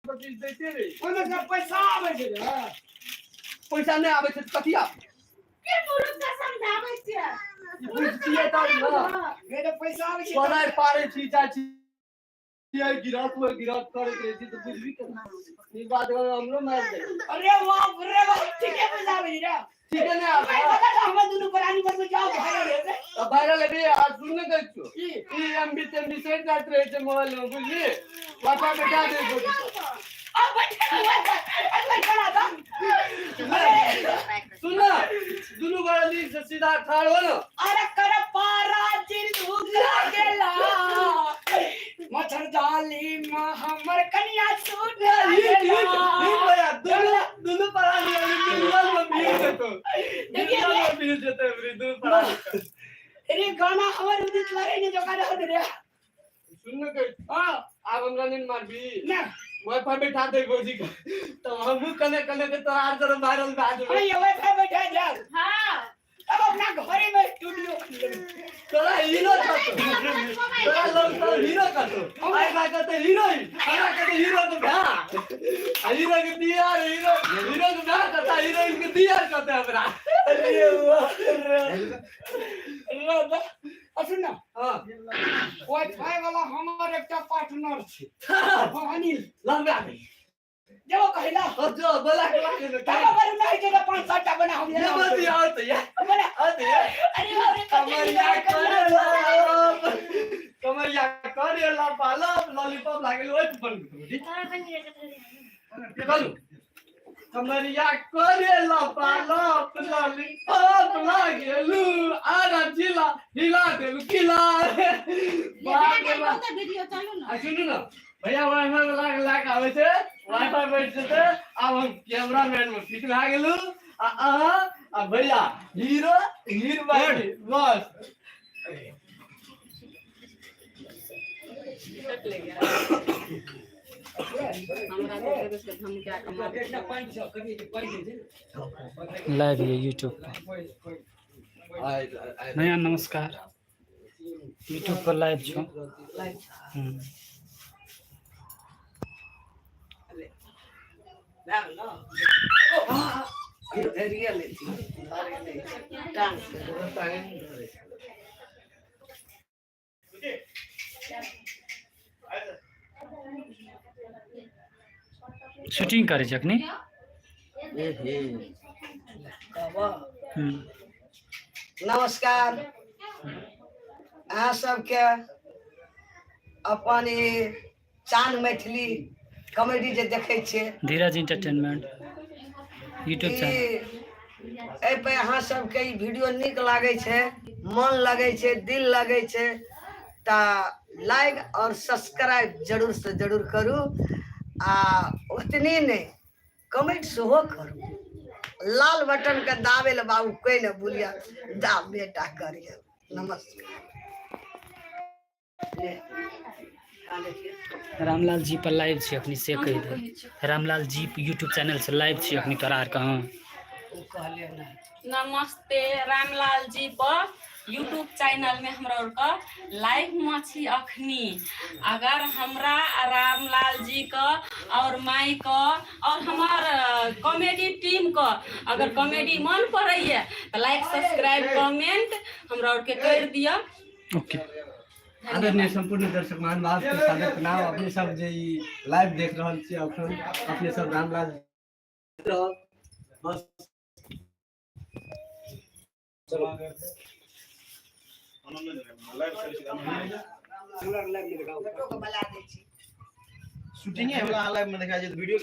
25 दैते रही। ओहिमे से पैसा आबै छै ने। पैसा नहि आबै छै तऽ कथी आबै? के मुरुख के समझाबै छियै? बुझतियै तब ने। नहि तऽ पैसा आबै छै। कोनाइ पारै छी, जाइ छी गिरफ्त ओहि गिरफ्त करैत रहै छी तऽ बुझबी केना? ई बात हमरो मारि दै। अरे बाप रे बाप, ठीके पैसा आबै छै रे। ठीके नहि आबै। पता छै हमर दुनू प्राणी बनबै जाउ भाइरल हेतै। तऽ वायरल हेबे। आ सुन ने, कहै छियौ। की? ई एमबी तेमबी सटि जाइत रहै छै मोबाइल मे, बुझली? वाईफाई बैठा दे। आ बैठे बैठे खड़ा था। सुन ने, दुनू गोरा नीक से सीधा ठाढ़ हो ने। अरे कर पारा दिल उगला गेला, मच्छर जाली में हमर कनिया सूट ई ठीक ठीक भैया, दुनू दुनू प्राणी मिलियन में मिल जेतौ, मिलियन में मिल जेतै अबरी दुनू प्राणी। अरे गाना हमर उदित लगे ने जो गाना रे। सुन ने, कहै हां। आब हमरा नहीं मारबी? ना। वाईफाई बैठा दे भौजी के, तब हमहूँ कने कने के तोरा आर तरफ वायरल भए जेबै। अरे ये वाईफाई बैठा जा। हां। अब अपना घरे में स्टूडियो खोल लेबै। तोरा हीरो कहतो, तोरा लोग तोरा हीरो कहतो। आई भाई कहते हीरोइन, हमरा कहते हीरो के भैया आ हीरो के दियार। हीरो हीरो के भैया कहता, हीरोइन के दियार कहते हमरा। अरे बाप रे आ सुन ना। हाँ। वाईफाई वाला हमर एकटा पार्टनर छै। हाँ, अनिल। लंबा। जब कहिला। और जो बोला के लागे ने। तब बर नहीं छै तऽ पाँच सात टा बना हम। ये बात यार तो यार बना। आते यार। अरे बाप रे, कते कमरिया करेला, कमरिया करेला पाला लॉलीपॉप लागल ओहि पर चलू। कमरिया करेला पाला लॉलीपॉप लागेलू, आरा जिला हिला देलू किला। बाप रे बाप। वीडियो चालू ना। आ सुनू ने भैया, वाईफाई वाला के लए के आबै छै, वाईफाई बैठ जेतै। आब हम कैमरामैन मे फिट भए गेलू आ अहाँ आ भैया हीरो हीरोइन बस। एकटा पानि छौ, कनि पानि दे। लाइव ये यूट्यूब पर। नया नमस्कार, यूट्यूब पर लाइव छौ। शूटिंग करै छै अखनी। नमस्कार अहाँ सबके। अपन ई चान मैथिली कॉमेडी जे देखै छियै, धीरज इंटरटेनमेंट यूट्यूब ई चैनल। एहि पे अहाँ सबके ई वीडियो नीक लागै छै, मन लगै छै, दिल लगै छै, तऽ लाइक और सब्सक्राइब जरूर से जरूर करू आ ओतनी नहि, कमेंट सेहो करू। लाल बटन के दाबे लए बाबू कोई ने भूलिए, दाब बेटा करिए। नमस्कार। ले, कहाँ देखिए। रामलाल जी पर लाइव छी अखनी से कहि दे। रामलाल जी यूट्यूब चैनल से लाइव छी अखनी तोरा आर कहाँ। ओ कहलियै ने। नमस्ते, रामलाल जी पर यूट्यूब चैनल में हमरा के लाइव में छी अखनी। अगर हमरा रामलाल जी के और माई के और हमार कॉमेडी टीम के अगर कॉमेडी मन पड़ैया तो लाइक, सब्सक्राइब, कमेंट हमरा और के कर दिया। ओके। आदरणीय सम्पूर्ण दर्शक महानुभाव के सादर प्रणाम। अपने सब जे ई लाइव देख रहल छी अखन, अपने सब रामलाल बस। बेटो के बला दै छी। शूटिंग है, लाइव में देखा जाए वीडियो।